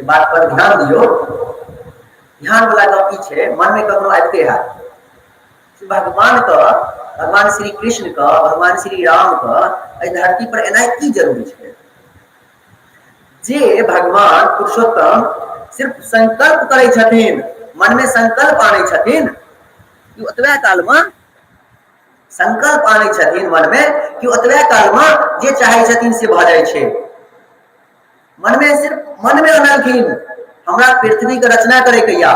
एहि बात पर ध्यान दियौ। ध्यान वाला गप ई छै, मनमे कखनो आबिते हैत भगवान के, भगवान श्री कृष्ण के, भगवान श्री राम के एहि धरती पर एनाइ की जरूरी छै? जे भगवान पुरुषोत्तम सिर्फ संकल्प करै छथिन, मनमे संकल्प आनै छथिन कि ओतबे कालमे संकल्प आनै छथिन मनमे कि ओतबे कालमे जे चाहै छथिन से भऽ जाइ छै। मनमे सिर्फ मनमे अनलखिन हमरा पृथ्वीके रचना करैके या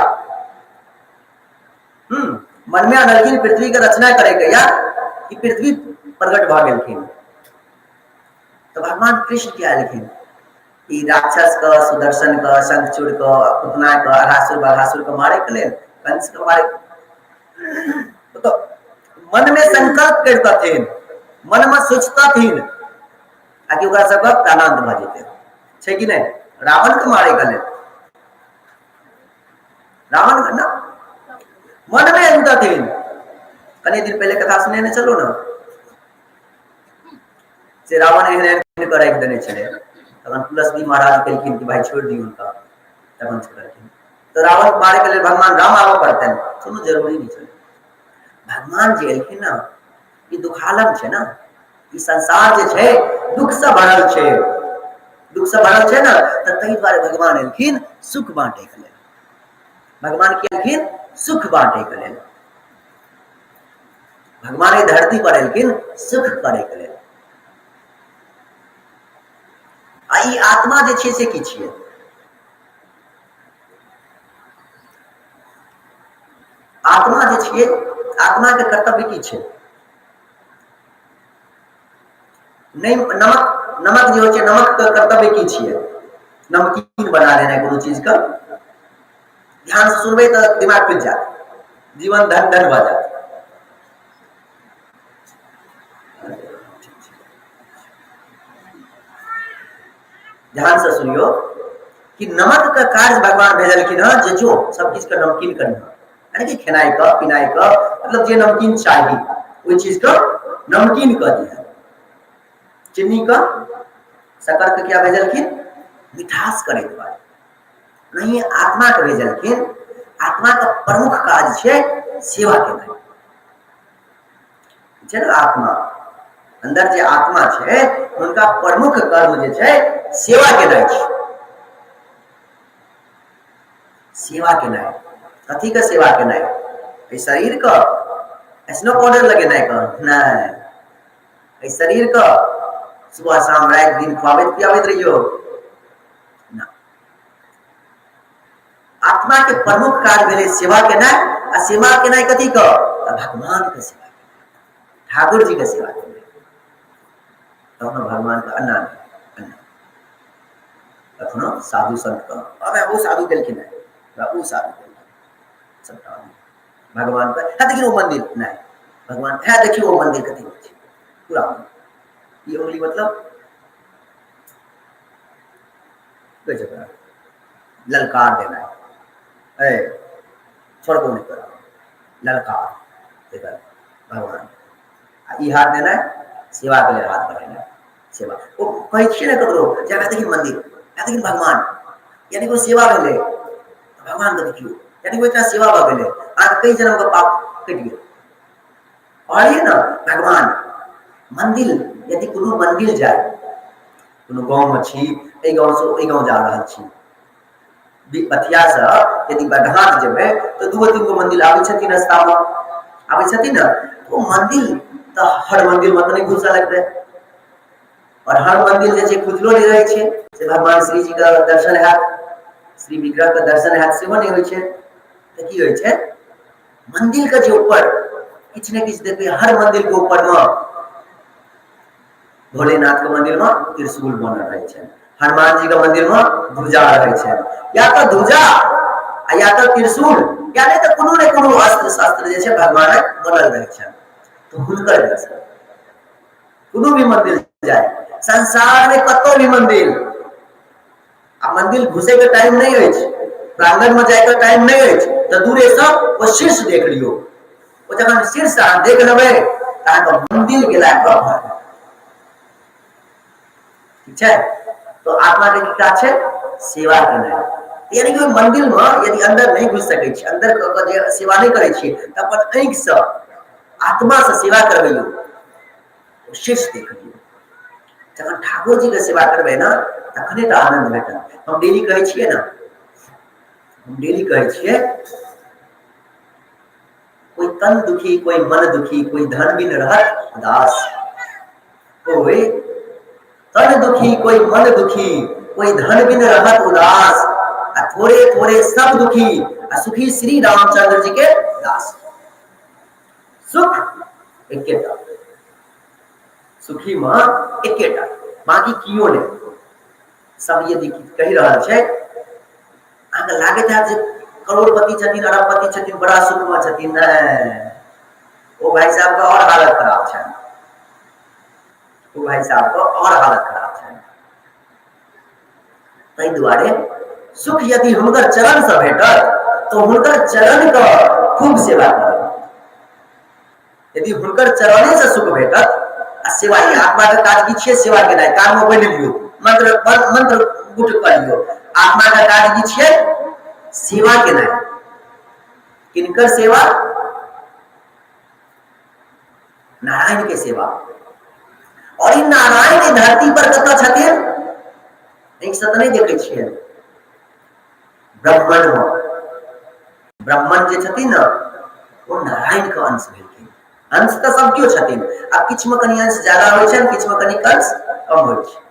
मनमे अनलखिन पृथ्वीके रचना करैके या कि पृथ्वी प्रकट भऽ गेलखिन। तऽ भगवान कृष्ण किया एलखिन? ई राक्षस के, सुदर्शन के, शंखचूड़ के, पुतना के, अघासुर बघासुर के मारे के लेल, कंस के मारे। तो मन में संकल्प करतथिन, मन में सोचतथिन आ कि ओकरा सबके प्राणांत भऽ जेतै, छै कि नहि? रावण के मारे के लेल रावण के ना मन में अनतथिन। कनी दिन पहले कथा सुने ने चलू ना, से रावण एहन एहन कऽ राखि देने छलै, तखन तुलसी महाराज कहलखिन कि भाई छोड़ि दियौ हुनका, तखन छोड़लखिन। तऽ रावण मारे के लेल भगवान राम आबऽ पड़तनि, कोनो जरूरी नहि छलै। भगवान जे एलखिन ने, ई दुखालम छै ने, ई संसार जे छै दुख से भरल छै, दुख से भरल छै ने, तऽ ताहि दुआरे भगवान एलखिन सुख बांटे के लेल। भगवान की एलखिन? सुख बांटे के लेल। भगवान एहि धरती पर एलखिन सुख करे के लेल। आ ई आत्मा जे छै से की छियै? आत्मा जे छियै, आत्मा के कर्तव्य की छै? नहि, नमक, नमक जे होइ छै, नमक के कर्तव्य की छियै? नमकीन बना देनाइ कोनो चीज के। ध्यान से सुनबै तऽ दिमाग खुलि जायत, जीवन धन धन भऽ जायत। ध्यान से सुनियो कि नमक के कार्य भगवान भेजलखिन हँ जे जो सब किछु के नमकीन करिहँ, यानी कि खेनाइ के, पिनाइ के, मतलब जे नमकीन चाही ओहि चीज के नमकीन कऽ दिहँ। चीनी के, शक्कर के क्या भेजलखिन? मिठास करे दुआरे। नहीं, आत्मा के भेजलखिन। आत्मा के प्रमुख काज छै सेवा केनाइ छै ने। आत्मा अंदर जे आत्मा छै, हुनका प्रमुख कर्म जे छै सेवा केनाइ छै। सेवा केनाइ कथी के सेवा केनाइ? एहि शरीर के स्नो पाउडर लगेनाइ के नहि, एहि शरीर के सुबह शाम राति दिन खुआबैत पियाबैत रहियौ ना। आत्मा के प्रमुख काज भेलै सेवा केनाइ। आ सेवा केनाइ कथी के? भगवान के सेवा, ठाकुर जी के सेवा केनाइ। तखनो भगवान के अन्ना नहि, अन्ना तखनो साधु संत के, अबे ओ साधु गेलखिन है, ओ साधु गेलखिन, सबटा भगवान के है। देखियौ ओ मंदिर नहि, भगवान है, देखियौ ओ मंदिर कथी होइ छै पूरा ई उंगली मतलब कहै छै ओकरा ललकार देनाइ, ए छोड़बो नहि करब, ललकार एकर भगवान। आ ई हाथ देनाइ सेवाके लेल, हाथ बढ़ेनाइ सेवा। ओ कहै छियै ने ककरो जे देखिन मन्दिर, देखिन भगवान, यानी ओ सेवा भेलै। भगवानके देखियौ, यानी ओ एकटा सेवा भऽ गेलै, अहाँके कई जन्मके पाप कटि गेल। कहलियै ने भगवान मन्दिर, यदि कोनो मन्दिर जाय, कोनो गाँवमे छी, एहि गाँवसँ ओहि गाँव जा रहल छी, बथियासँ यदि बघात जेबै तऽ दूगो तीन गो मन्दिर आबै छथिन रस्तामे, आबै छथिन ने। ओ मन्दिर तऽ हर मन्दिरमे तऽ नहि घुसऽ लगतै, आओर हर मन्दिर जे छै खुजलो नहि रहै छै से भगवान श्रीजीके दर्शन हैत, श्री विग्रहके दर्शन हैत, सेहो नहि होइ छै। तऽ की होइ छै? मन्दिरके जे ऊपर किछु ने किछु देखबै, हर मन्दिरके ऊपरमे भोलेनाथ के मंदिर में त्रिशूल बनल रहे छै, हनुमान जी के मंदिर में ध्वजा रहे छै, या तो ध्वजा आ या तो त्रिशूल, या नहीं तो कोनो ने कोनो अस्त्र शस्त्र जे छै भगवान बनल रहे छै। तो हुनकर दर्शन कोनो भी मंदिर जाय, संसार में कतौ भी मंदिर, आ मंदिर घुसे के टाइम नहीं अछि, प्रांगण में जाय के टाइम नहीं अछि, तऽ दूरे से ओ शीर्ष देख लियौ। ओ जखन शीर्ष अहाँ देख लेबै तऽ अहाँके मंदिर गेला के भऽ, ठीक छै? तो आत्मा के की काज छै? सेवा केनाइ। यानी कि ओहि मंदिरमे यदि अन्दर नहि घुसि सकै छी, अन्दर कऽ कऽ जे सेवा नहि करै छियै, तऽ अपन आँखिसँ आत्मासँ सेवा करबैयौ, शीर्ष देख लियौ। जखन ठाकुर जी के सेवा करबै ने तखने तऽ आनन्द भेटत। हम डेली कहै छियै ने, हम डेली कहै छियै, कोई तन दुखी कोई मन दुखी कोई धन बिन रहत उदास, कोई तन दुखी कोई मन दुखी कोई धन बिन रहत उदास, आ थोड़े थोड़े सब दुखी आ सुखी श्री रामचंद्र जी के दास। सुख एकेटा, सुखी मे एकेटा, बाकी कियो नहि। सब यदि कहि रहल छै, अहाँके लागैत हैत जे करोड़पति छथिन, अरबपति छथिन, बड़ा सुखमे छथिन। नहि, ओ भाई साहब के और हालत खराब छनि, ओ भाई साहब के और हालत खराब छनि। ताहि दुआरे सुख यदि हुनकर चरण से भेटत तो हुनकर चरण के खूब सेवा करब। यदि हुनकर चरणे से सुख भेटत आ सेवा, ई आत्मा के काज की छियै? सेवा केनाइ। कान में बोलि लियौ मंत्र, मंत्र गुट कऽ लियौ। आत्मा के काज की छियै? सेवा केनाइ। किनकर सेवा? नारायण के सेवा। और ई नारायण ई धरती पर कतऽ छथिन? एक से तऽ नहि देखै छियै, ब्राह्मण में। ब्राह्मण जे छथिन ने ओ नारायण के अंश भेलखिन। अंश तऽ सब केओ छथिन, आब किछु मे कनि अंश ज्यादा होइ छनि, किछु मे कनि अंश कम होइ छै।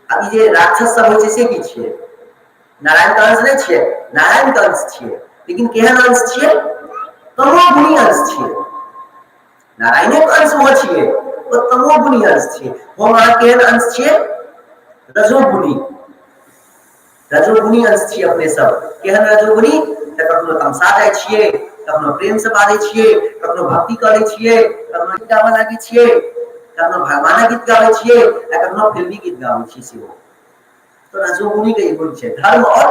आब ई जे राक्षस सब होइ छै से की छियै? नारायण के अंश नहि छियै? नारायण के अंश छियै, लेकिन केहन अंश छियै? तमोगुणी अंश छियै। नारायणे के अंश ओ छियै, ओ तमोगुणी अंश छियै। हम अहाँ केहन अंश छियै? रजोगुणी। रजोगुणी अंश छियै अपने सब। केहन रजोगुणी? तऽ कखनो तमसा जाइ छियै, कखनो प्रेम से बाजै छियै, कखनो भक्ति करै छियै, कखनो गीत गाबऽ लागै छियै, कखनो भगवानक गीत गाबै छियै, आ कखनो फिल्मी गीत गाबै छियै सेहो। तऽ रजोगुणी के ई गुण छै। धर्म और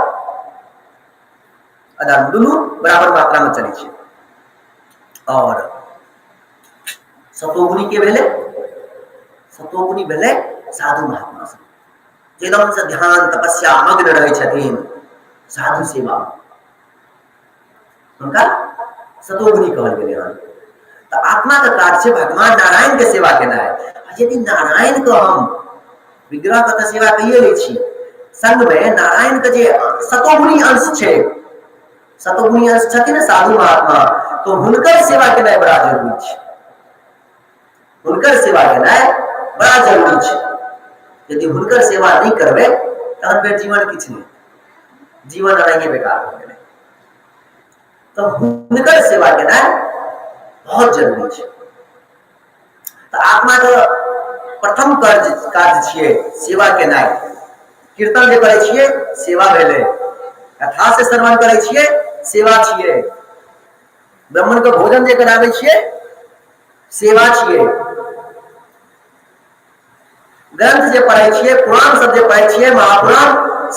अधर्म दुनू बराबर मात्रा में चलै छै। और सतोगुणी के भेलै? सतोगुणी भेलै साधु महात्मा सब, एकदम से ध्यान तपस्या मग्न रहै छथिन साधु सेवा, हुनका सतोगुणी कहल गेलै हन। तऽ आत्मा के काज छै भगवान नारायण के सेवा केनाइ। यदि नारायण के हम विग्रह के तऽ सेवा कैये लै छी, संग में नारायण के जे सतोगुणी अंश छै, सतोगुणी अंश छथिन ने साधु महात्मा, तो हुनकर सेवा केनाइ बड़ा जरूरी छै। हुनकर सेवा केनाइ बड़ा जरूरी छै। यदि हुनकर सेवा नहि करबै तहन फेर जीवन किछु नहि, जीवन एनाहिए बेकार भऽ गेलै। तऽ हुनकर सेवा केनाइ बहुत जरूरी छै। तऽ आत्माके प्रथम कार्य छियै सेवा केनाइ। कीर्तन जे करै छियै सेवा भेलै, कथा से श्रवण करै छियै सेवा छियै, ब्राह्मण के भोजन जे कराबै छियै सेवा छियै, ग्रंथ जे पढ़ै छियै, पुराण सब जे पढ़ै छियै, महापुराण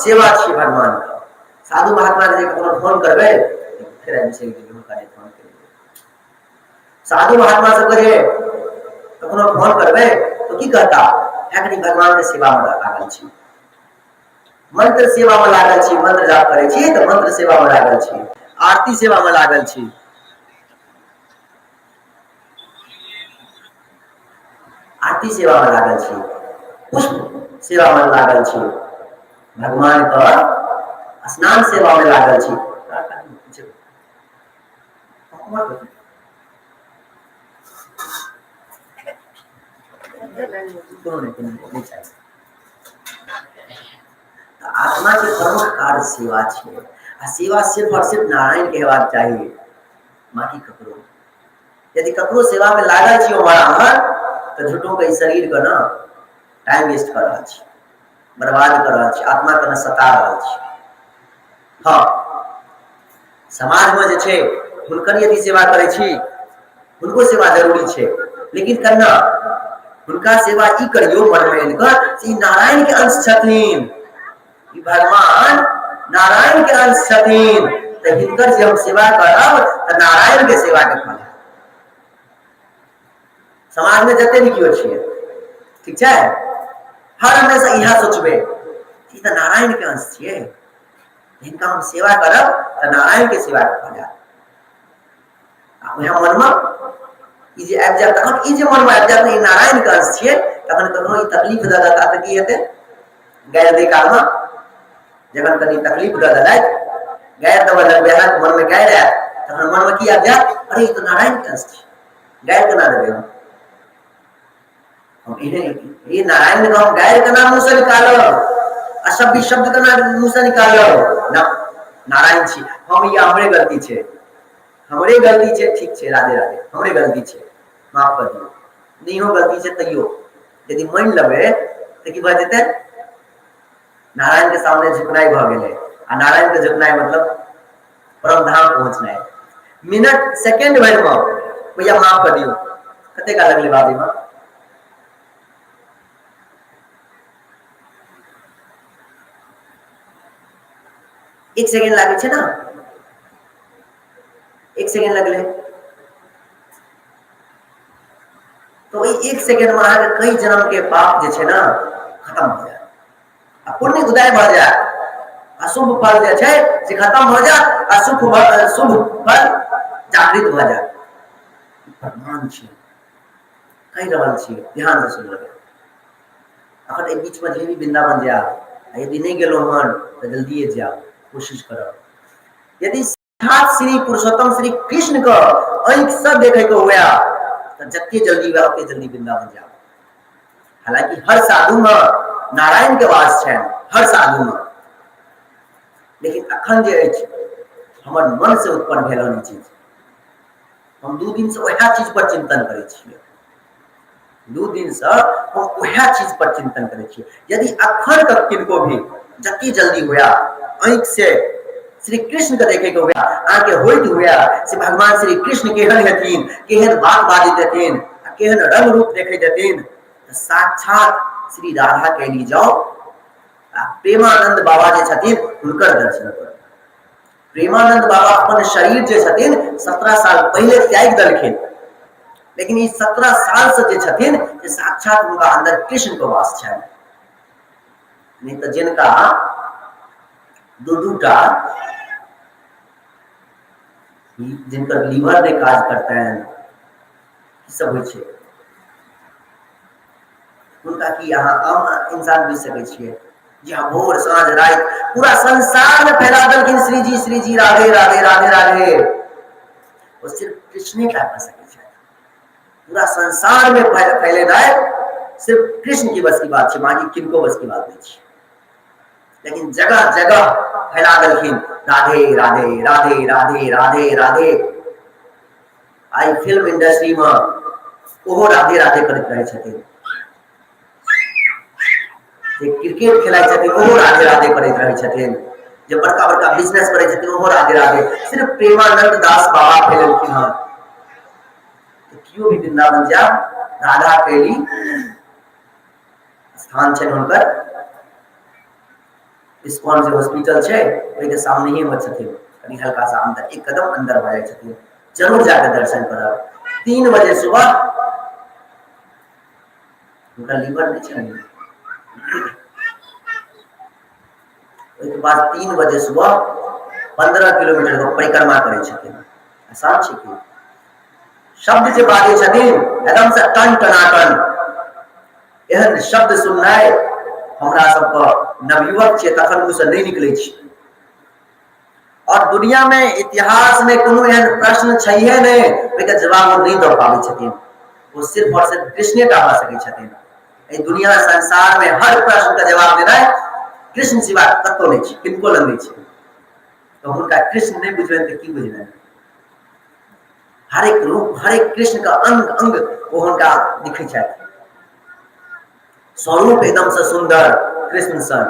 सेवा छियै भगवान के। साधु महात्मा के जे कखनो फोन करबै, फेर आबि सकै हुनका नहि फोन केलियै। साधु महात्मा सबके जे कखनो फोन करबै तऽ की कहता? एखनी भगवान के सेवा मे लागल छी, मंत्र सेवा मे लागल छी, मंत्र जाप करै छी तऽ मंत्र सेवा मे लागल छी, आरती सेवा मे लागल छी। आरती सेवा मे लागल छी, पुष्प सेवा मे लागल छी, भगवान के स्नान सेवा मे लागल छी। कोनो नहि, कोनो नहि चाही। तऽ आत्मा के प्रमुख कार्य सेवा छै, आ सेवा सिर्फ और सिर्फ नारायण के हेबाक चाही, बाकी ककरो। यदि ककरो सेवा में लागल छी उम्हर आम्हर, तऽ झूठो के शरीर के ना टाइम वेस्ट कर रहल छी, बर्बाद कर रहल छी, आत्मा के ना सता रहल छी। हाँ, समाज में जे छै हुनकर यदि सेवा करै छी, हुनको सेवा जरूरी छै, लेकिन केना हुनका सेवा ई करियौ मन में आनि कऽ ई नारायण के अंश छथिन, ई भगवान नारायण के अंश छथिन, तऽ हिनकर जे हम सेवा करब तऽ नारायण के सेवा के फल। समाज में जते भी केओ छियै, ठीक छै, हर हमेशा इएह सोचबै ई तऽ नारायण के अंश छियै, हिनका हम सेवा करब तऽ नारायण के सेवा भऽ जायत। आ उएह मनमे ई जे आबि जायत, तखन ई जे मनमे आबि जायत ई नारायण के अंश छियै, तखन कखनो ई तकलीफ दऽ देता तऽ की हेतै? गारि दै कालमे जखन कनि तकलीफ दऽ देलथि, गारि देबऽ लगबै, अहाँके मनमे गारि आयत, तखन मनमे की आबि जायत? अरे ई तऽ नारायण के अंश छियै, गारि केना देबै हम? हम ई नारायण के हम गारि केना मुँहसँ निकालब? असभ्य शब्द केना मुँहसँ निकालब? ना, नारायण छी हम, ई हमरे गलती छै, हमरे गलती छै, ठीक छै, राधे राधे, हमरे गलती छै, माफ कर दियौ। नहियो गलती छै तैयो यदि मानि लेबै तऽ की भऽ जेतै? नारायण के सामने झुकनाइ भऽ गेलै। आ नारायण के झुकनाइ मतलब परम धाम पहुँचनाइ। मिनट सेकेंड भरिमे भैया माफ कर दियौ, कते काल लगलै बाबीमे? एक सेकेंड लागै छै ने, एक सेकेंड लगलै। तऽ ओहि एक सेकेंड मे अहाँके कई जन्म के पाप जे छै ने खत्म भऽ जायत आ पुण्य उदय भऽ जायत। अशुभ फल जे छै से खत्म भऽ जायत आ शुभ शुभ फल जागृत भऽ जायत। प्रमाण छै, कहि रहल छी, ध्यान से सुनि लेबै। अखन एहि बीचमे जे भी वृन्दावन जायब, आ यदि नहि गेलहुँ हन तऽ जल्दिए जायब, कोशिश करब। यदि साक्षात श्री पुरुषोत्तम श्री कृष्ण के आँखि से देखे के हुए तऽ जते जल्दी हुए ओते जल्दी वृन्दावन जायब। हालांकि हर साधु में नारायण के वास छनि, हर साधु में, लेकिन अखन जे अछि हमर मन से उत्पन्न भेल हन ई चीज। हम 2 दिन से वएह चीज पर चिंतन करै छियै, 2 दिन से हम वएह चीज पर चिंतन करै छियै। यदि अखन तक किनको भी जते जल्दी हुए आँखि से श्री कृष्ण के देखे के हुए, अहाँके होइत हुए से भगवान श्री कृष्ण केहन हेथिन, केहन बात बाजैत हेथिन, केहन रंग रूप देखैत हेथिन, तऽ साक्षात श्री राधा के ली जाउ आ प्रेमानंद बाबा जे छथिन हुनकर दर्शन करू। प्रेमानंद बाबा अपन शरीर जे छथिन 17 साल पहिले त्यागि देलखिन, लेकिन ई 17 साल से जे छथिन से साक्षात हुनका अंदर कृष्ण के वास छनि। नहीं तऽ जिनका दू दूटा जिनकर लीवर नहि काज करतनि, की सब होइ छै हुनका, की अहाँ आम इंसान बुझि सकै छियै? जे अहाँ भोर साँझ राति पूरा संसार में फैला देलखिन श्री जी श्री जी राधे राधे राधे राधे, ओ सिर्फ कृष्णे टा कऽ सकै छथि। पूरा संसार में फैलेनाइ सिर्फ कृष्ण की बस की बात छै, बाकी किनको बस की बात नहीं छै। लेकिन जगह जगह फैला देलखिन राधे राधे राधे राधे राधे राधे। आइ फिल्म इंडस्ट्री में ओहो राधे राधे करैत रहै छथिन, जे क्रिकेट खेलाइ छथिन ओहो राधे राधे करैत रहै छथिन, जे बड़का बड़का बिजनेस करै छथिन ओहो राधे राधे। सिर्फ प्रेमानंद दास बाबा फैलेलखिन हन। तऽ केओ भी वृंदावन जायब, राधा केली स्थान छनि हुनकर, इस्कॉन जे हॉस्पिटल छै ओहिके सामने मे छथिन, कनि हल्का सा अंदर एक कदम अंदर भऽ जाइ छथिन, जरूर जाके दर्शन करब। 3 बजे सुबह हुनका लीवर नहि छनि, ओहिके बाद 3 बजे सुबह 15 किलोमीटर के परिक्रमा करै छथिन। आसान छै की? शब्द जे बाजै छथिन एकदम से टन टनाटन, एहन शब्द सुननाइ हमरा सबके नवयुवक छियै तखन मुँहसँ नहि निकलै छै। और दुनिया में इतिहास में कोनो एहन प्रश्न छैहे नहि ओहिके जवाब ओ नहि दऽ पाबै छथिन। ओ सिर्फ और सिर्फ कृष्णे टा भऽ सकै छथिन। एहि दुनिया संसार में हर प्रश्न के जवाब देनाइ कृष्ण सिवा कतौ नहि छै, किनको लग नहि छै। तऽ हुनका कृष्ण नहि बुझबनि तऽ की बुझबनि? हरेक रूप, हरेक कृष्ण के अंग अंग ओ हुनका दिखै छथि, स्वरूप एकदम से सुंदर कृष्ण सन।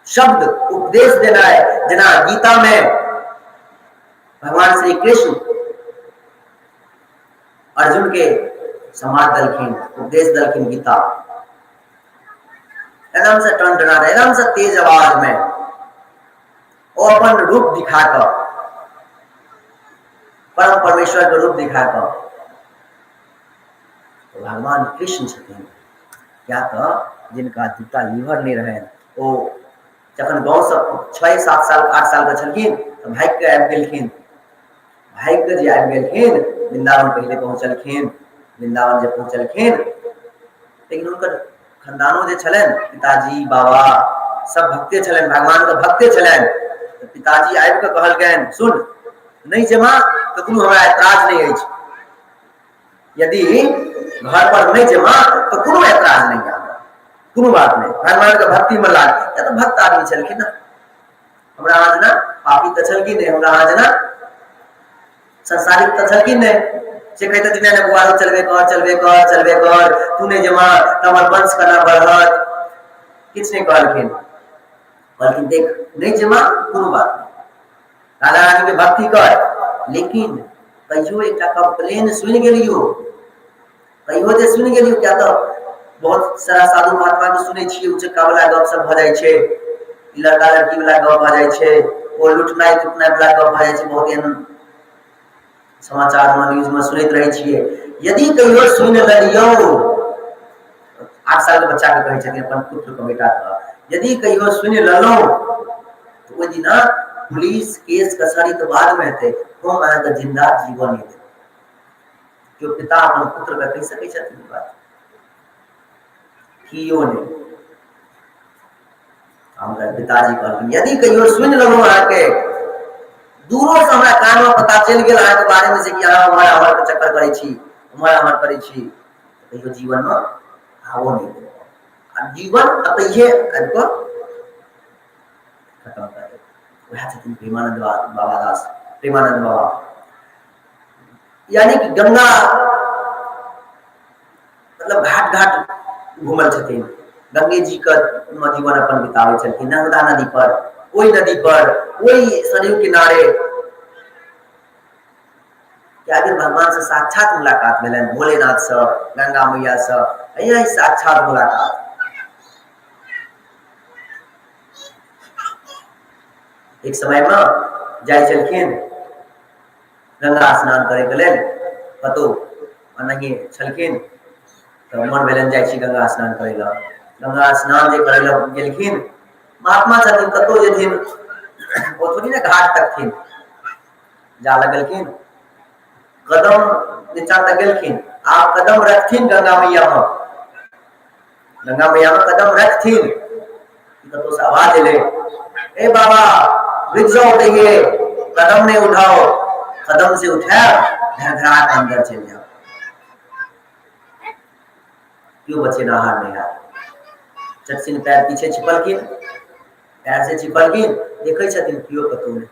शब्द उपदेश देनाइ, जेना गीता में भगवान श्री कृष्ण अर्जुन के संवाद दलखिन, उपदेश दलखिन गीता, एकदम से टन टना, एकदम से तेज आवाज में ओ अपन रूप दिखा कऽ, परम परमेश्वर के रूप दिखा कऽ। तो भगवान कृष्ण छथिन, क्या तऽ जिनका दूटा लीवर नहि रहनि ओ जखन गाँवसँ 6 7 साल 8 साल के छलखिन तऽ भागि कऽ आबि गेलखिन। भागि कऽ जे आबि गेलखिन वृन्दावन पहिले पहुँचलखिन। वृन्दावन जे पहुँचलखिन लेकिन हुनकर खानदानो जे छलनि, पिताजी बाबा सब भक्ते छलनि, भगवान के भक्ते छलनि। तऽ पिताजी आबि कऽ कहलकनि, सुन नहि जेमा तऽ कोनो हमरा ऐतराज नहि अछि, यदि घर पर नहि जेमा तऽ कोनो ऐतराज नहि है, कोनो बात नहि, भगवान के भक्ति में लाग। या तऽ भक्त आदमी छलखिन ना, हमरा अहाँ जेना पापी तऽ छलखिन नहि, हमरा अहाँ जेना संसारिक तऽ छलखिन नहि। से कहैत नहि नहि बौआ चलबे कर, चलबे कर, चलबे कर, तू नहि जेमा तऽ हमर वंश केना बढ़त। किछु नहि कहलखिन, कहलखिन देख नहि जेमा कोनो बात नहि, राधा रानी के भक्ति कर। लेकिन कहियो एकटा कंप्लेन सुनि गेलियो, कहियो जे सुनि गेलियो, क्या तऽ बहुत सारा साधु महात्मा के सुनै छियै उचक्का वाला गप सब भऽ जाइ छै, लड़का लड़की वाला गप भऽ जाइ छै, ओ लुटनाइ तुटनाइ वाला गप भऽ जाइ छै, बहुत एहन समाचार में न्यूज में सुनैत रहै छियै। यदि कहियो सुनि लेलियौ, 8 साल के बच्चा के कहै छथिन अपन पुत्र के बेटा के, यदि कहियो सुनि लेलहुँ तऽ ओहि दिना पुलिस केस कचहरी तऽ बाद में हेतै, हम अहाँके जिंदा जीवन नहि देब। केओ पिता अपन पुत्र के कहि सकै छथिन ई बात? कियो नहि। हुनकर पिताजी कहलखिन यदि कहियो सुनि लेलहुँ अहाँके, दूरो से हमरा कान में पता चलि गेल अहाँके बारे में से कि अहाँ उम्हर आम्हर के चक्कर करै छी, उम्हर आम्हर करै छी, कहियो जीवन में आबो नहि देब। आ जीवन अतैहे आबि कऽ खत्म कर देब। वएह छथिन प्रेमानंद बाबा दास, प्रेमानंद बाबा, यानी कि गंगा मतलब घाट घाट घूमल छथिन, गंगे जी के जीवन अपन बिताबै छलखिन, नर्मदा नदी पर, ओहि नदी पर, ओहि सरयू किनारे कए दिन भगवान से साक्षात मुलाकात भेलनि, भोलेनाथ से, गंगा मैया से, यही साक्षात मुलाकात। एक समय में जाइ छलखिन गंगा स्नान करे के लेल, कतौ एनाहिए छलखिन तऽ मन भेलनि जाइ छी गंगा स्नान करे लए। गंगा स्नान जे करे लए गेलखिन, महात्मा छथिन, कतौ जेथिन ओ थोड़ी ने घाट तकथिन, जा लगलखिन, कदम नीचा तक गेलखिन, आब कदम रखथिन गंगा मैया में, गंगा मैया में कदम रखथिन, कतौ से आवाज एलै, ए बाबा रुक जाओ, कहिए कदम नहीं उठाओ, कदम से उठाओ धड़धड़ा के अंदर चल जाओ, क्यों बचे नहार नहीं हाथ। चटसिन पैर पीछे छिपलखिन, पैर से छिपलखिन, देखै छथिन केओ कतौ नहि,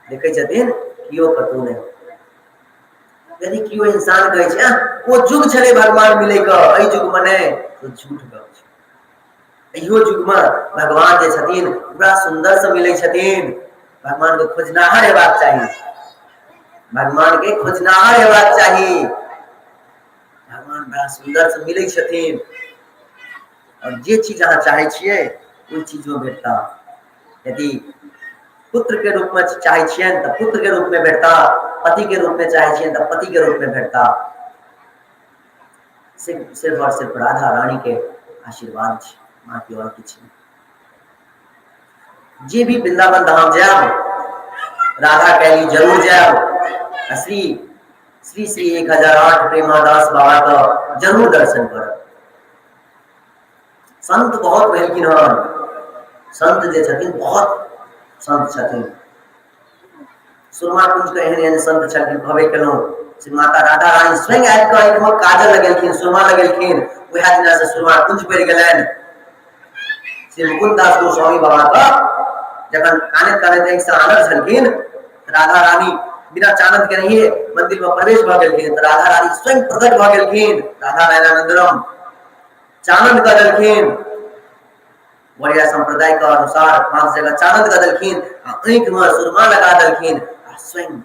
देखै छथिन केओ कतौ नहि। यदि केओ इंसान कहै छै ओ युग छलै भगवान मिलै के, एहि युग मे नहि, तो झूठ गप छै। इहो युग मे भगवान जे छथिन पूरा सुंदर से मिलै छथिन। भगवान के खोजनाहर हेबाक चाही, भगवान के खोजनाहर हेबाक चाही। भगवान बड़ा सुंदर से मिलै छथिन और जे चीज अहाँ चाहै छियै ओहि चीज में भेटता। यदि पुत्र के रूप में चाहै छियनि तऽ पुत्र के रूप में भेटता, पति के रूप में चाहै छियनि तऽ पति के रूप में भेटता। सिर्फ और सिर्फ राधा रानी के आशीर्वाद छै, बाकी और किछु नहि। जे भी वृंदावन धाम जायब, राधा कैली जरूर जायब, आ श्री श्री श्री 1008 प्रेमादास बाबा का जरूर दर्शन करब। संत बहुत भेलखिन हन, संत जे छथिन बहुत संत छथिन। सुरमा कुंज के एहन एहन संत छलखिन, कहबे केलहुँ से माता राधा रानी स्वयं आबि कऽ आँखिमे काजल लगेलखिन, सुरमा लगेलखिन, वएह दिना से सुरमा कुंज पड़ि गेलनि। श्री मुकुंद दास गोस्वामी बाबा के जखन कानैत कानैत आँखि से आनल छलखिन, राधा रानी बिना चानन के नहिए मंदिर में प्रवेश भऽ गेलखिन, तऽ राधा रानी स्वयं प्रकट भऽ गेलखिन, राधा नयनानंदनम चानन कऽ देलखिन। बढ़िया संप्रदाय के अनुसार 5 जगह चानन कऽ देलखिन आ आँखि में सुरमा लगा देलखिन आ स्वयं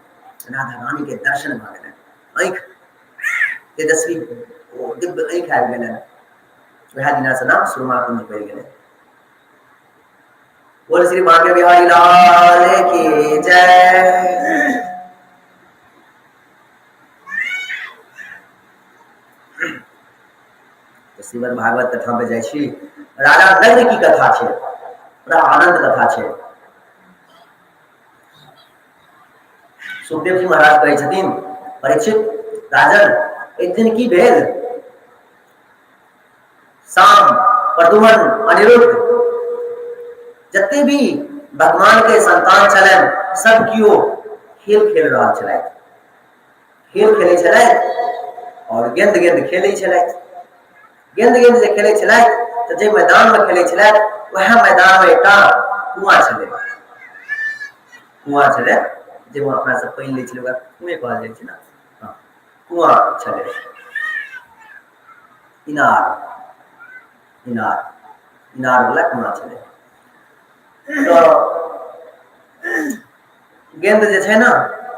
राधा रानी के दर्शन भऽ गेलनि। आँखि तेजस्वी ओ दिव्य आँखि आबि गेलनि। वएह दिना से नाम सुरमा कुंज पड़ि गेलै। बोल श्री बांके बिहारी लाल की जय। श्रीमद् भागवत कथा पे जाइ छी, राजा नग्न की कथा छै। बड़ा आनंद कथा छै। सुखदेव जी महाराज कहै छथिन, परीक्षित राजन, एक दिन की भेल, शाम प्रदुमन अनिरुद्ध जते भी भगवान के संतान छलनि सब केओ खेल खेल रहल छलथि, खेल खेलै छलथि और गेंद गेंद खेलै छलथि। गेंद गेंद जे खेलै छलथि तऽ जे मैदानमे खेलै छलथि वएह मैदानमे एकटा कुआँ छलै, कुआँ छलै जाहिमे अपना सब पानि लै छलै, ओकरा कुएँ कहल जाइ छै ने। हँ, कुआँ छलै, इनार, इनार, इनार वाला कुआँ छलै। तऽ गेंद जे छै ने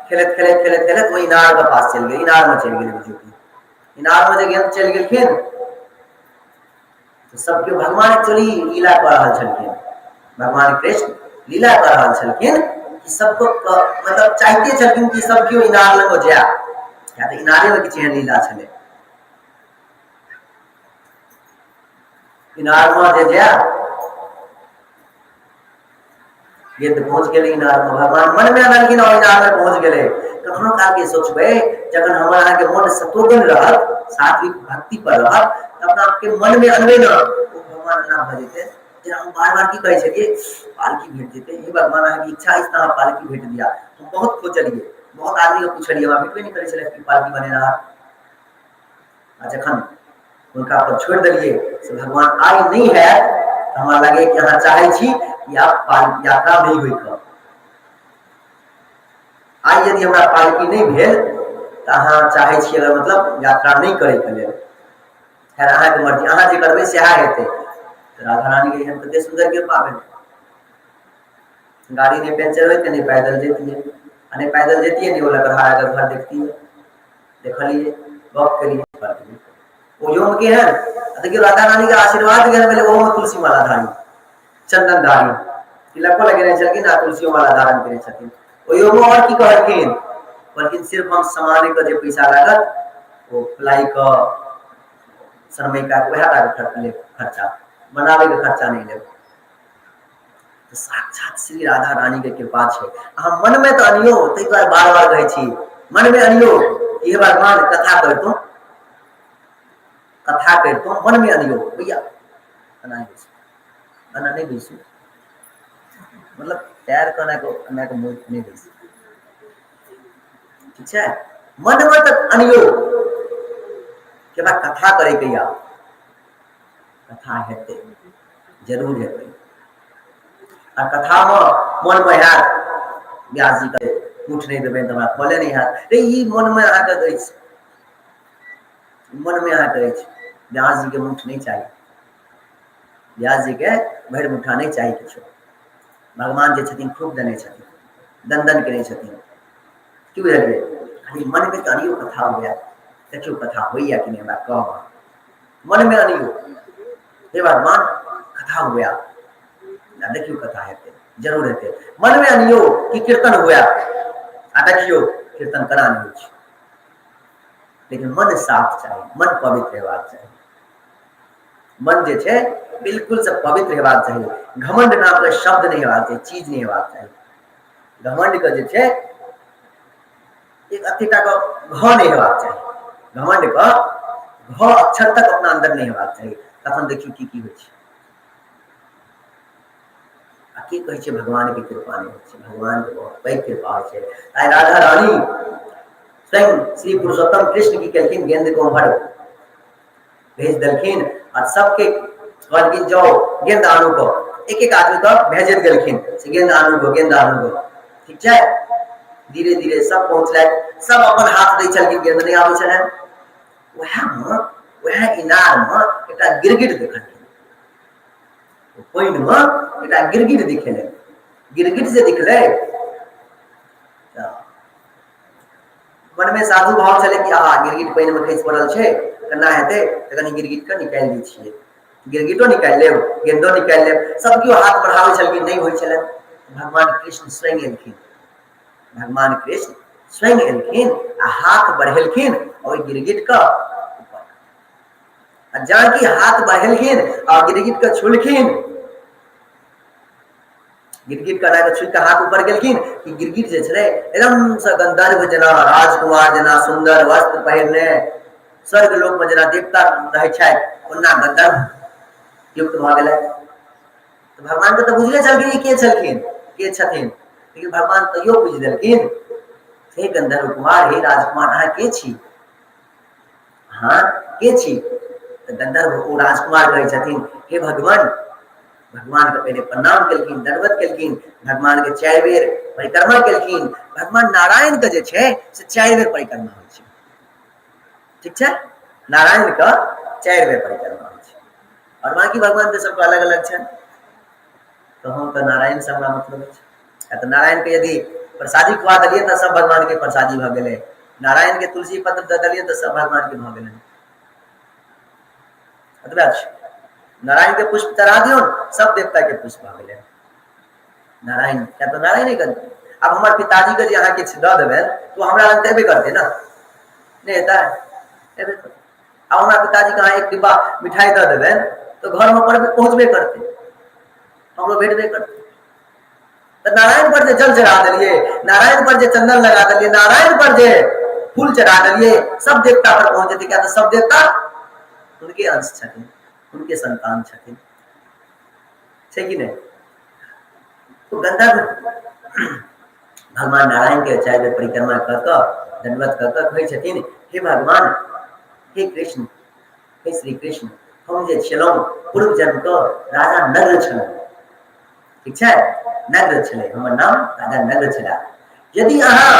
खेलैत खेलैत खेलैत खेलैत ओहि इनार के पास चलि गेल, इनार में चलि गेलै। बुझियौ कि इनार में जे गेंद चलि गेलखिन तऽ सब केओ भगवान एक्चुअली लीला कऽ रहल छलखिन, भगवान कृष्ण लीला कऽ रहल छलखिन कि सबको मतलब चाहिते छलखिन कि सब केओ इनार लग जाय, किया तऽ इनारे में किछु एहन लीला छलै। इनार में जे जाय गेंद पहुँच गेलै इनार में, भगवान मन में अनलखिन और इनार में पहुँच गेलै। कखनो काल के सोचबै जखन हमर अहाँके मन सतोगुण रहत, सात्विक भक्ति पर रहत, तऽ अपना आपके मन में अनबै ने, ओ भगवान एना भऽ जेतै। जेना हम बार बार की कहै छलियै, पालकी भेट जेतै, हे भगवान अहाँके इच्छा अछि तऽ अहाँ पालकी भेट दिया। हम बहुत खोजलियै, बहुत आदमी के पुछलियै, हमरा भेटबे नहि करै छलै कि पालकी बनेनहार। आ जखन हुनका पर छोड़ि देलियै से भगवान आइ नहि हैत तऽ हमरा लगैए कि अहाँ चाहै छी कि आब यात्रा नहि होइके। आइ यदि हमरा पालकी नहि भेल तऽ अहाँ चाहै छी अगर मतलब यात्रा नहि करैके लेल, खैर अहाँके मर्जी, अहाँ जे करबै सएह हेतै। तऽ राधा रानीके एहन कते सुन्दर कृपा भेलै, गाड़ी नहि पंचर होइतै, नहि पैदल जैतियै, आ नहि पैदल जैतियै नहि ओ लकड़हाराके घर देखतियै। देखलियै, गप केलियै, ओहियोमे केहन देखियौ राधा रानीके आशीर्वाद केहन भेलै, ओहोमे तुलसी माला धारी, चंदन धारी, तिलको लगेने छलखिन आ तुलसियो माला धारण केने छथिन। ओहियोमे आओर की कहलखिन, कहलखिन सिर्फ हम सामानके जे पैसा लागत ओ प्लाई के सनमैका के वएह टा के लेब खर्चा, बनाबैके खर्चा नहि लेब। तऽ साक्षात श्री राधा रानी के कृपा छै। अहाँ मनमे तऽ अनियो, ताहि दुआरे बार बार कहै छी मनमे अनियो, हे भगवान कथा करितहुँ, कथा करितहुँ, मनमे अनियो भैया एना नहि बैसू, एना नहि बैसू, मतलब पैर के एना कऽ एना कऽ मोड़ि नहि बैसू, ठीक छै? मनमे तऽ अनियो कि हमरा कथा करैके यऽ, कथा हेतै, जरूर हेतै। आ कथामे मनमे हैत व्यास जी के उठ नहि देबै तऽ हमरा फले नहि हैत रे, ई मनमे अहाँके अछि, मनमे अहाँके अछि व्यास जी के मुठ नहि चाही, व्यास जी के भरि मुठा नहि चाही किछो। भगवान जे छथिन खूब देने छथिन, दंदन केने छथिन, की बुझलियै? खाली मनमे तऽ अनियो कथा हुए, देखियौ कथा होइया कि नहि, हमरा कहब मनमे अनियो हे भगवान कथा हुए, आ देखियौ कथा हेतै, जरूर हेतै। मनमे अनियो कि कीर्तन हुए, आ देखियौ कीर्तन केना नहि होइ छै। लेकिन मन साफ चाही, मन पवित्र हेबाक चाही, मन जे छै बिल्कुल से पवित्र हेबाक चाही। घमंड नाम के शब्द नहि हेबाक चाही, चीज नहि हेबाक चाही। घमंड के जे छै एक अथी टा के घ नहि हेबाक चाही, घमंड के घ अक्षर तक अपना अंदर नहि हेबाक चाही। तखन देखियौ की की होइ छै। आ की कहै छै भगवान के कृपा नहि होइ छै, भगवान के बहुत पैघ कृपा होइ छै। आइ राधा रानी स्वयं श्री पुरुषोत्तम कृष्ण की केलखिन, गेंद को उम्हर भेज देलखिन और सबके कहलखिन जाओ गेंद आनू को, एक एक आदमी के भेजैत गेलखिन से गेंद आनू गो, गेंद आनू गो, ठीक छै। धीरे धीरे सब पहुँचलथि, सब अपन हाथ दै छलखिन, गेंद नहि आबै छलनि। वएह मे वएह इनार मे एकटा गिरगिट देखलखिन, पानि मे एकटा गिरगिट दिखेलै। गिरगिट जे दिखलै तऽ मनमे साधु भाव छलै कि आहा गिरगिट पानिमे खसि पड़ल छै, केना हेतै, तऽ कनि गिरगिटके निकालि दै छियै, गिरगिटो निकालि लेब, गेंदो निकालि लेब। सब केओ हाथ बढ़ाबै छलखिन, नहि होइ छलै। भगवान कृष्ण स्वयं एलखिन, भगवान कृष्ण स्वयं एलखिन आ हाथ बढ़ेलखिन ओहि गिरगिटके ऊपर, आ जाकि हाथ बढ़ेलखिन आ गिरगिटके छुलखिन, गिरगिट के लए कऽ छुइ कऽ हाथ ऊपर केलखिन कि गिरगिट जे छलै एकदमसँ गंधर्व जेना, राजकुमार जेना सुन्दर वस्त्र पहिरने, स्वर्ग लोक में जेना देवता रहै छथि ओना गंधर्व युक्त भऽ गेलै। तऽ भगवान के तऽ बुझले छलखिन के छलखिन, के छथिन, लेकिन भगवान तैयो बुझि देलखिन, हे गंधर्व कुमार, हे राजकुमार, अहाँ के छी, अहाँ के छी? तऽ गंधर्व ओ राजकुमार कहै छथिन, हे भगवान। भगवान के पहले प्रणाम केलखिन, दंडवत केलखिन, भगवान के 4 बेर परिक्रमा केलखिन। भगवान नारायण के जे छै से 4 बेर परिक्रमा होइ छै, ठीक छै? नारायण के 4 बेर परिक्रमा होइ छै, और बाकी भगवान के सबके अलग अलग छै। तऽ हम तऽ नारायण से हमरा मतलब अछि। तऽ नारायण के यदि प्रसादी खुआ देलियै तऽ सब भगवान के प्रसादी भऽ गेलै। नारायण के तुलसी पत्र दऽ देलियै तऽ सब भगवान के भऽ गेलै। एतबे छै। नारायण के पुष्प चढ़ा दियौ, सब देवता के पुष्प भऽ गेलै। नारायण किया तऽ नारायणे के। आब हमर पिताजी के जे अहाँ किछु दऽ देबै तऽ ओ हमरा लग तऽ एबे करतै ने, नहि हेतै? एबे करतै। आब हमरा पिताजी के अहाँ एक डिब्बा मिठाई दऽ देबै तऽ घरमे पहुँचबे करतै, हमरो भेटबे करतै। तऽ नारायण पर जे जल चढ़ा देलियै, नारायण पर जे चंदन लगा देलियै, नारायण पर जे फूल चढ़ा देलियै, सब देवता पर पहुँच जेतै। किया तऽ सब देवता हुनके अंश छथिन, हुनके संतान छथिन, छै कि नहि? तो गंधर्व भगवान नारायण के 4 बेर परिक्रमा कऽ कऽ दंडवत कऽ कऽ कहै छथिन, हे भगवान, हे कृष्ण, हे श्री कृष्ण, हम जे छलहुँ पूर्व जन्म के राजा नग्र छलहुँ, ठीक छै? नग्र छलै, हमर नाम राजा नग्र छलै। यदि अहाँ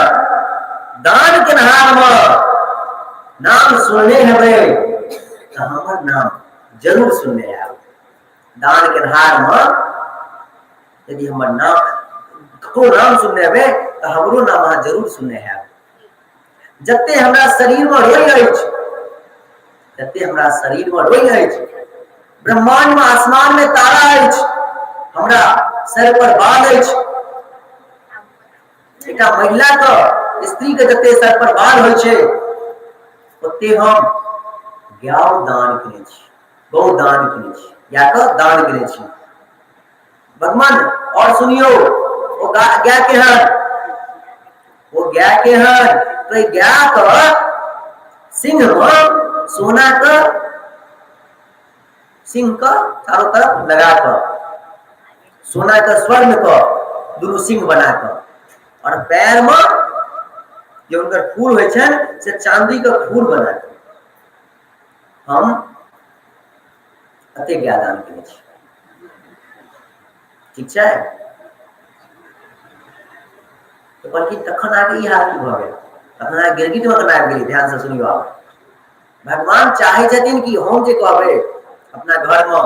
दान केनहार मे नाम सुनने हेबै तऽ हमर नाम जरूर सुनने हैब। दान केनहार मे यदि हमर नाम ककरो नाम सुनने हेबै तऽ हमरो नाम अहाँ जरूर सुनने हैब। जते हमरा शरीर मे रोइ अछि, जते हमरा शरीर मे रोइ अछि, ब्रह्मांड मे आसमान मे तारा अछि, हमरा सर पर बाल अछि। एकटा महिला के, स्त्री के जते सर पर बाल होइ छै ओते हम गाय दान केने छी, गौ दान केने छी, गाय के दान केने छी। भगवान और सुनियो, ओ गाय केहन, ओ गाय केहन? तो गाय के सिंह में सोना के सिंह के चारों तरफ लगा के सोना के स्वर्ण के दुनू सिंह बना के, और पैर में जे हुनकर फूल होइ छनि से चांदी के फूल बना के हम अते गाय दान केने छी, ठीक छै? तऽ कहलखिन तखन अहाँके ई हाल की भऽ गेल? तखन अहाँ गिरगिट मे केना आबि गेलियै? ध्यान से सुनियौ। आब भगवान चाहै छथिन कि हम जे कहबै अपना घरमे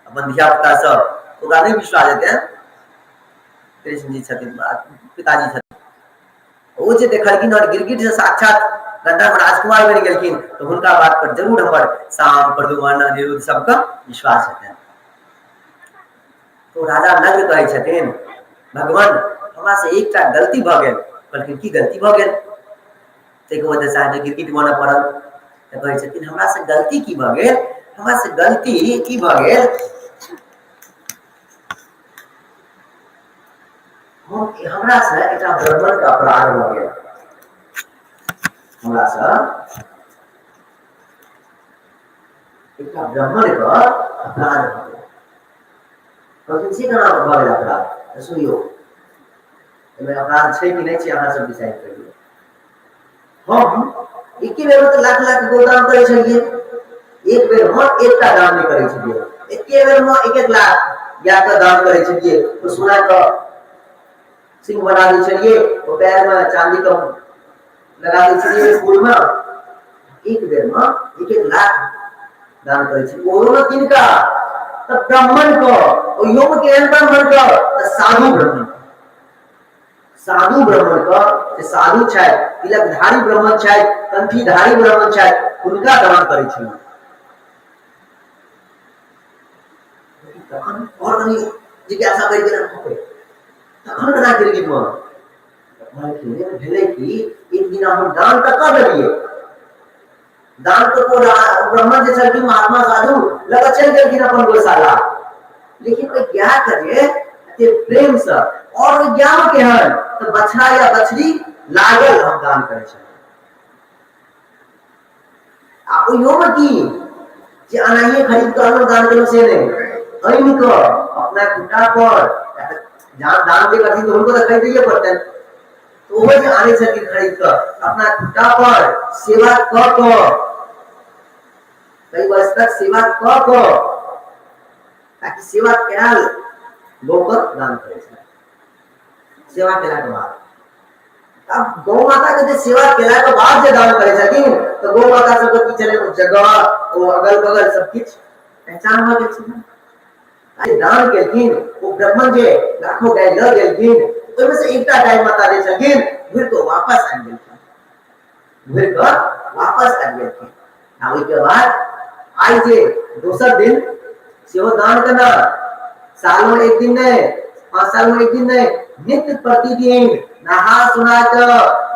अपन धिया पुता सब, ओकरा नहि विश्वास हेतै कृष्ण जी छथिन, पिताजी छथिन। ओ जे देखलखिन और गिरगिट से साक्षात गंधर्व राजकुमार बनि गेलखिन, तऽ हुनका बात पर जरूर हमर शाम प्रदुमन अनिरुद्ध सबके विश्वास हेतै। तो राजा नग्र कहै छथिन, भगवान हमरा से एकटा गलती भऽ गेल। कहलखिन की गलती भऽ गेल? ताहिके वजह से अहाँके गिरगिट बनऽ पड़ल। तऽ कहै छथिन हमरा से गलती की भऽ गेल, हमरा से गलती की भऽ गेल, हमरा से एकटा ब्राह्मण के अपराध भऽ गेल, हमरा से एकटा ब्राह्मण के अपराध भऽ गेल। कहलखिन से केना भऽ गेल अपराध? तऽ सुनियौ, एहिमे अपराध छै कि नहि छै अहाँ सब डिसाइड करियौ। हम एके बेर तऽ लाख लाख गोदान करै छलियै, एक बेर मे एकटा दान नहि करै छलियै, एके बेर मे 1-1 लाख गाय के दान करै छलियै, ओ सोना के सिंह बना दै छलियै, ओ पैर मे चांदी के लगा दै छलियै फूल मे, एक बेर मे 1-1 लाख दान करै छलियै। ओहो मे किनका? तऽ ब्राह्मण के, ओहियो मे केहन ब्राह्मण के? तऽ साधु ब्राह्मण, साधु ब्राह्मण के, जे साधु छथि, तिलकधारी ब्राह्मण छथि, कंठीधारी ब्राह्मण छथि, हुनका दान करै छलहुँ। तखन और कनि जिज्ञासा बढ़ि गेल, तखन केना गिरगिट मे? कहलखिन भेलै कि एक दिन हम दान तऽ कऽ देलियै, दान तऽ ब्राह्मण जे छलखिन महात्मा साधु लग चलि गेलखिन अपन गौशाला, लेकिन ओहि गाय के जे एते प्रेमसँ। आओर ओहि गायमे केहन तऽ बछड़ा या बछड़ी लागल हम दान करै छलियै। आ ओहियोमे की जे अनाहिये खरीद कऽ अनलहुँ दान केलहुँ से नहि, आनि कऽ अपना खुट्टा पर जहाँ दान जे करथिन तऽ हुनको तऽ खरीदैये पड़तनि, तऽ ओहो जे आनै छथिन खरीद कऽ अपना खुट्टा पर सेवा कऽ कऽ कई वर्ष तक सेवा कऽ कऽ ताकि सेवा कयल गौके दान करै छलै। सेवा केलाके बाद आब गौ माता के जे सेवा केला के बाद जे दान करै छथिन तऽ गौ माता सबके की छलै ओ जगह ओ अगल बगल सब किछु पहचान भऽ गेल छलै। दान केलखिन ओ ब्राह्मण जे लाखों गाय लऽ गेलखिन ओहिमे से एकटा गाय माता जे छलखिन घुरि कऽ वापस आबि गेलखिन, घुरि कऽ वापस आबि गेलखिन। आ ओहिके बाद आइ जे दोसर दिन सेहो दान केना, सालमे एक दिन नहि, 5 सालमे एक दिन नहि, नित्य प्रतिदिन नहा सुना कऽ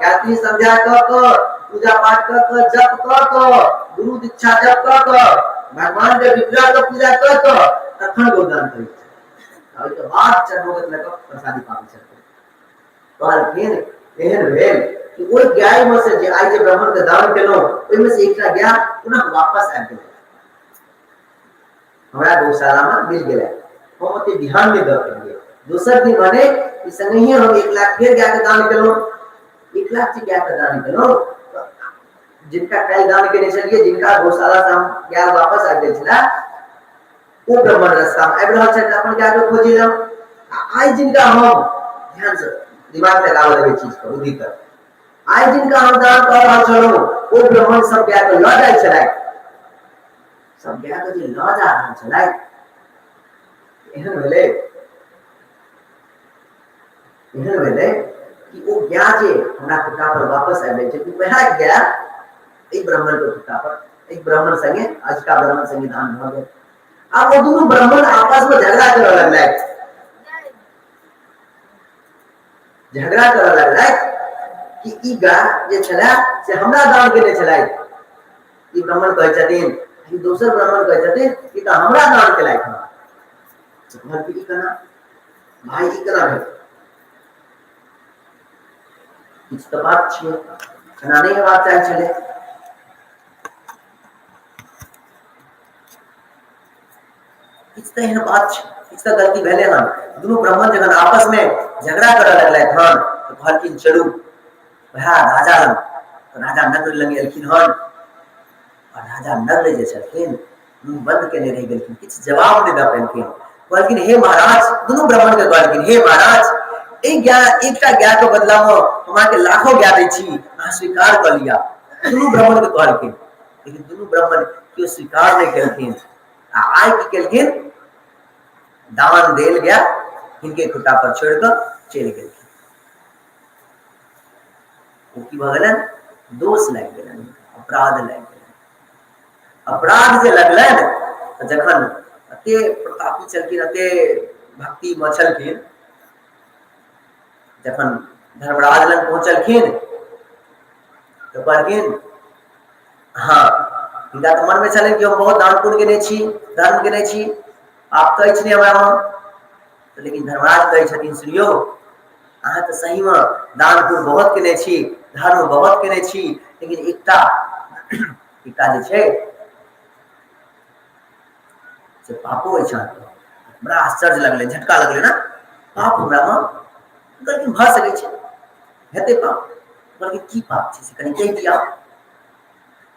गायत्री संध्या कऽ कऽ पूजा पाठ कऽ कऽ जप कऽ कऽ गुरु दीक्षा जप कऽ कऽ भगवान के विग्रह के पूजा कऽ कऽ तखन गोदान करै छै। ओहिके बाद चरणोगत लऽ कऽ प्रसादी पाबै छथिन। कहलखिन एहन भेल कि ओहि गाय में से जे आइ जे ब्राह्मण के दान केलहुँ ओहिमे से एकटा गाय पुनः वापस आबि गेलै, हमरा गौशाला में मिल गेलै, हम ओते ध्यान नहि दऽ पेलियै। दोसर दिन भने ई संगहिये हम 1 लाख फेर गाय के दान केलहुँ, 1 लाख जे गाय के दान केलहुँ जिनका काल्हि दान केने छलियै, जिनका गौशाला से हम गाय वापस आबि गेल छलै, ओ ब्राह्मण रास्ता में आबि रहल छथि अपन गाय के खोजै लए। आ आइ जिनका हम ध्यान से दिमाग लगाबऽ लगै चीज पर बुद्धि पर, आइ जिनका हम दान कऽ रहल छलहुँ ओ ब्राह्मण सब गाय के लऽ जाइ छलथि, सब गाय के जे लऽ जा रहल छलथि एहन भेलै, एहन भेलै कि ओ गाय जे हमरा खुट्टा पर वापस आबि गेल छै वएह गाय एहि ब्राह्मण के खुट्टा पर एक ब्राह्मण संगे अजुका ब्राह्मण संगे दान भऽ गेल। आब ओ दुनू ब्राह्मण आपस में झगड़ा करऽ लगलथि, झगड़ा करऽ लगलथि कि ई गाय जे छलै से हमरा दान केने छलथि। ई ब्राह्मण कहै छथिन, ई दोसर ब्राह्मण कहै छथिन ई तऽ हमरा दान केलथि हँ। कहलखिन ई केना भाई, ई केना भेल? किछु तऽ बात छियै, एना नहि हेबाक चाही छलै। किछु तऽ एहन बात छै, किछु तऽ गलती भेलै हन। दुनू ब्राह्मण जखन आपस में झगड़ा करऽ लगलथि हन तऽ कहलखिन चलू वएह राजा लग। तऽ राजा नग्र लग एलखिन हन और राजा नग्र जे छलखिन मुँह बंद केने रहि गेलखिन, किछु जवाब नहि दऽ पेलखिन। कहलखिन हे महाराज, दुनू ब्राह्मण के कहलखिन हे महाराज, एहि गाय एकटा गाय के बदला में हम अहाँके लाखों गाय दै छी, अहाँ स्वीकार कऽ लिअ। दुनू ब्राह्मण के कहलखिन, लेकिन दुनू ब्राह्मण केओ स्वीकार नहि केलखिन। आ आइ की केलखिन, दान देल गया हिनके खुट्टा पर छोड़ि कऽ चलि गेलखिन। ओ की भऽ गेलनि, दोष लागि गेलनि, अपराध लागि गेलनि। अपराध जे लगलनि तऽ जखन एते प्रतापी छलखिन, एते भक्तिमे छलखिन, जखन धर्मराज लग पहुँचलखिन तऽ कहलखिन हँ, हिनका तऽ मनमे छलनि कि हम बहुत दान पुण्य केने छी, धर्म केने छी, पाप तऽ अछि नहि हमरामे। लेकिन धर्मराज कहै छथिन सुनियौ, अहाँ तऽ सहीमे दान पुण्य बहुत केने छी, धर्म बहुत केने छी, लेकिन एकटा एकटा जे छै से पापो अछि अहाँके। बड़ा आश्चर्य लगलै, झटका लगलै ने, पाप हमरामे? कहलखिन भऽ सकै छै हेतै पाप। कहलखिन की पाप छै से कनि कहि दिअ।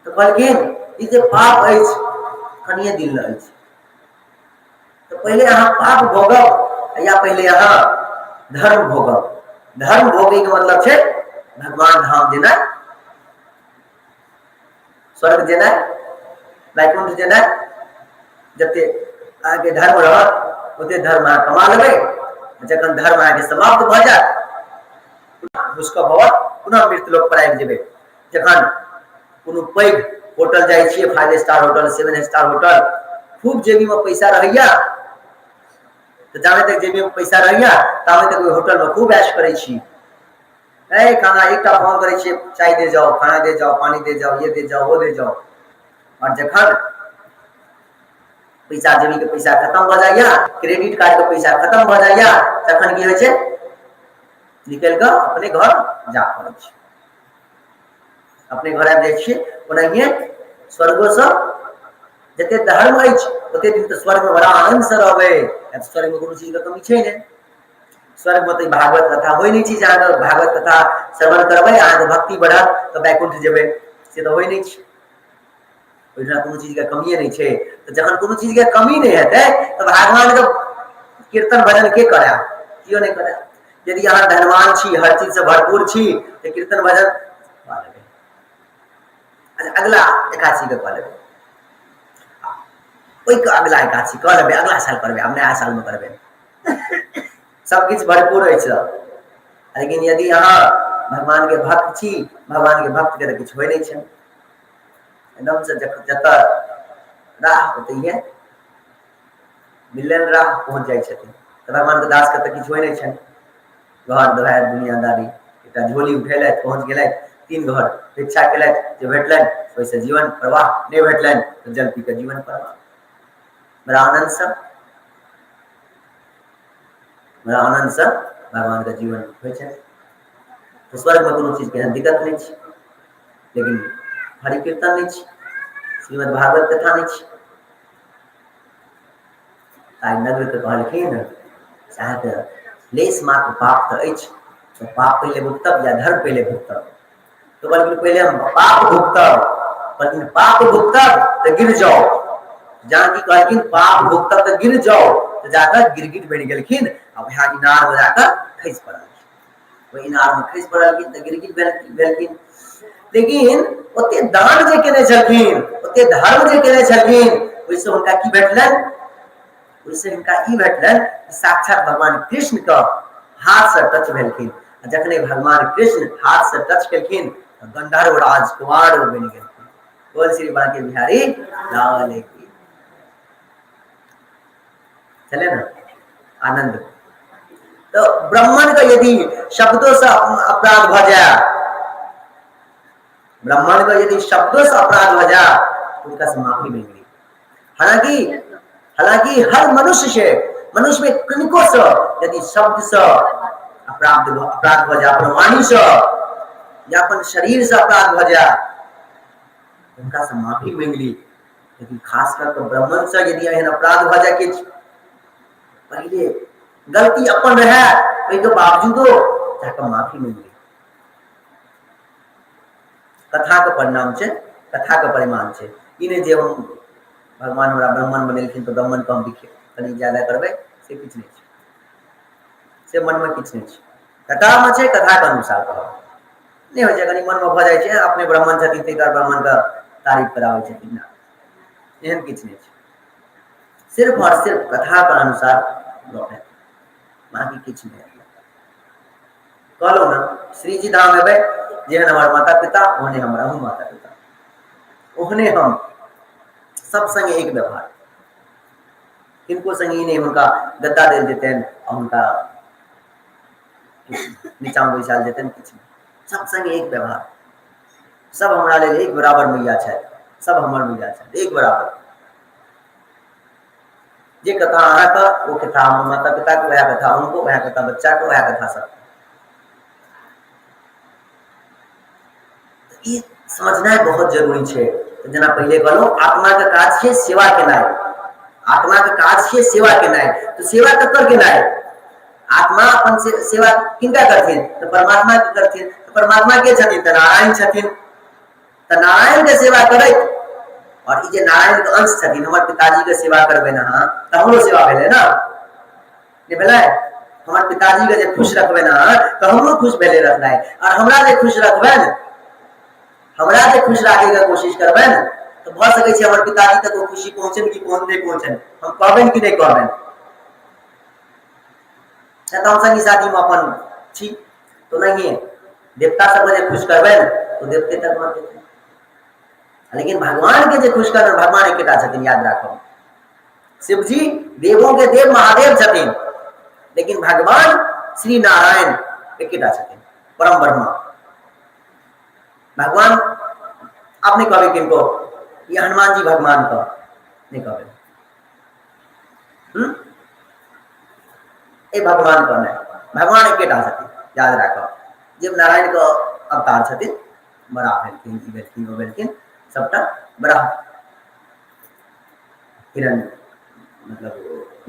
तऽ कहलखिन ई जे पाप अछि कनिये दिन लए अछि, तऽ पहिले अहाँ पाप भोगब या पहिले अहाँ धर्म भोगब। धर्म भोगैके मतलब छै भगवान धाम जेनाइ, स्वर्ग जेनाइ, वैकुंठ जेनाइ। जते अहाँके धर्म रहत ओते धर्म अहाँ कमा लेबै। जखन धर्म अहाँके समाप्त भऽ जायत घुसकऽ भवत, पुनः मृत्यु लोक पर आबि जेबै। जखन कोनो पैघ होटल जाइ छियै, 5 स्टार होटल, 7 स्टार होटल, खूब जेबीमे पैसा रहैया, तऽ जाबे तक जेबीमे पैसा रहैया ताबे तक ओहि होटलमे खूब ऐश करै छी। ए खाना एकटा फोन करै छियै, चाय दे जाओ, खाना दे जाओ, पानी दे जाओ, ये दे जाओ, वो दे जाओ। और जखन पैसा जेबी के पैसा खत्म भऽ जाइया, क्रेडिट कार्ड के पैसा खत्म भऽ जाइया, तखन की होइ छै, निकलि कऽ अपने घर जा पड़ै छै, अपने घर आबि जाइ छियै। ओनाहिए स्वर्गोसँ जते धर्म अछि ओते दिन तऽ स्वर्गमे बड़ा आनन्दसँ रहबै। स्वर्गमे कोनो चीजके कमी छै नहि। स्वर्गमे तऽ भागवत कथा होइ नहि छै जे अहाँके भागवत कथा श्रवण करबै, अहाँके भक्ति बढ़त तऽ वैकुण्ठ जेबै, से तऽ होइ नहि छै। ओहिठाम कोनो चीजके कमिए नहि छै। तऽ जखन कोनो चीजके कमी नहि हेतै तऽ भगवानके कीर्तन भजन के करय? केओ नहि करय। यदि अहाँ धनवान छी, हर चीजसँ भरपूर छी, तऽ कीर्तन भजन कऽ लेबै। अच्छा, अगला एकादशीके कऽ लेबै, ओहिके अगला एकादशी कऽ लेबै, अगला साल करबै, आब नया सालमे करबै। सब किछु भरपूर अछि। लेकिन यदि अहाँ भगवानके भक्त छी, भगवानके भक्तके तऽ किछु होइ नहि छै। एकदमसँ जतऽ राह ओतहिए मिलल राह पहुँच जाइ छथिन। तऽ भगवानके दासके तऽ किछु होइ नहि छनि। घर दुआरि दुनियादारी एकटा झोली उठेलथि, पहुँच गेलथि, तीन घर भिक्षा केलथि, जे भेटलनि ओहिसँ जीवन प्रवाह, नहि भेटलनि तऽ जल पी कऽ जीवन प्रवाह। बड़ा आनन्दसँ, बड़ा आनन्दसँ भगवानके जीवन होइ छनि। तऽ स्वर्गमे कोनो चीजके एहन दिक्कत नहि छै, लेकिन हरि कीर्तन नहि छै, श्रीमद् भागवत कथा नहि छै। आइ नग्रके कहलखिन, अहाँके लेश मात्र पाप तऽ अछि, तऽ पाप पहिले भुगतब या धर्म पहिले भुगतब? तऽ कहलखिन पहिले हम पाप भुगतब। कहलखिन पाप भुगतब तऽ गिर जाओ। जहाँ की कहलखिन पाप भुगतब तऽ गिर जाओ, तऽ जाकऽ गिरगिट बनि गेलखिन आ वएह इनार मे जाकऽ खसि पड़लखिन। ओहि इनार मे खसि पड़लखिन तऽ गिरगिट भेलखिन। लेकिन ओते दान जे केने छलखिन, ओते धर्म जे केने छलखिन, ओहिसँ हुनका की भेटलनि? ओहिसँ हिनका ई भेटलनि कि साक्षात भगवान कृष्ण के हाथसँ टच भेलखिन। आ जखने भगवान कृष्ण हाथसँ टच केलखिन तऽ गंधर्व राजकुमार ओ बनि गेलखिन। बोल श्री बांके बिहारी लाल की। चले ना आनंद। तो ब्राह्मण के यदि शब्दों से अपराध भ जाए, ब्राह्मण के यदि शब्दों से अपराध भ जाए तो उनका से माफी मिल गई। हालांकि हालांकि हर मनुष्य से, मनुष्य में किनको से यदि शब्द से अपराध अपराध भ जाए, अपन वाणी से या अपन शरीर से अपराध भ जाए, उनका से माफी मांगि ली। लेकिन खास कर के ब्राह्मण से यदि एहन अपराध भऽ जाय किछु, पहिले गलती अपन रहे ओहिके बावजूदो जाकऽ माफी मांगि ली। कथाके परिणाम छै, कथाके परिमाण छै। ई नहि जे हम भगवान हमरा ब्राह्मण बनेलखिन तऽ ब्राह्मणके हम दिखे कनि ज्यादा करबै, से किछु नहि छै, से मनमे किछु नहि छै। कथामे छै, कथाके अनुसार कहब नहि होइ छै। कनि मनमे भऽ जाइ छै अपने ब्राह्मण छथिन ताहि दुआरे ब्राह्मणके तारीफ कराबै छथिन, ना, एहन किछु नहि छै। सिर्फ और सिर्फ कथाके अनुसार गप हेतै, बाँकी किछु नहि। कहलहुँ ने, श्रीजी धाम एबै, जेहन हमर माता पिता ओहने हमर अहूँ माता पिता, ओहने हम, सब संगे एक व्यवहार। किनको संगे ई नहि हुनका गद्दा देल जेतनि आ हुनका नीचाँमे बैसायल जेतनि, किछु नहि। सब संगे एक व्यवहार। सब हमरा लेल एक बराबर मैया छथि, सब हमर मैया छथि एक बराबर। जे कथा अहाँके ओ कथा हमर माता पिताके, वएह कथा हुनको, वएह कथा बच्चाके, वएह कथा सबके। ई समझनाइ बहुत जरूरी छै। जेना पहिले कहलहुँ, आत्माके काज छियै सेवा केनाइ, आत्माके काज छियै सेवा केनाइ। तऽ सेवा ककर केनाइ? आत्मा अपन सेवा किनका करथिन? तऽ परमात्मा के करथिन। तऽ परमात्मा के छथिन? तऽ नारायण छथिन। तऽ नारायण के सेवा करैत, और ई जे नारायण के अंश छथिन, हमर पिताजी के सेवा करबै ने अहाँ, तऽ हमरो सेवा भेलै ने? नहि भेलै? हमर पिताजी के जे खुश रखबै ने अहाँ, तऽ हमरो खुश भेलै रखनाइ। और हमरा जे खुश रखबनि, हमरा जे खुश राखैके कोशिश करबनि, तऽ भऽ सकै छै हमर पिताजी तक ओ खुशी पहुँचनि कि नहि पहुँचनि, हम कहबनि कि नहि कहबनि। तऽ हम संगी साथीमे अपन छी तऽ ओनाहिए देवता सबके जे खुश करबनि तऽ देवते तक मत जेतै। लेकिन भगवान के जे खुश करबनि, भगवान एकेटा छथिन, याद राखब। शिवजी देवों के देव महादेव छथिन, लेकिन भगवान श्री नारायण एकेटा छथिन, परम ब्रह्मा भगवान। आप नहीं कहबे किनको ये हनुमान जी भगवान का, नहीं कहबे। ए भगवान के नहि, भगवान एकेटा छथिन, याद राखब। जे नारायण के अवतार छथिन, बड़ा भेलखिन, ई भेलखिन, ओ भेलखिन, सबटा बड़ा हिरण मतलब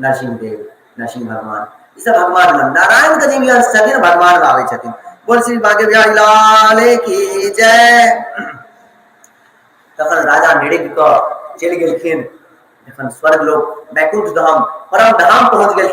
नरसिंह देव, नरसिंह भगवान, ई सब भगवान मन नारायण के जे भी अंश छथिन भगवान आबै छथिन। बोल श्री बागे बिहारी लाल की जय। तखन राजा निड़िग कऽ चलि गेलखिन। जखन स्वर्ग लोक वैकुंठ धाम परम धाम पहुंच गेलखिन।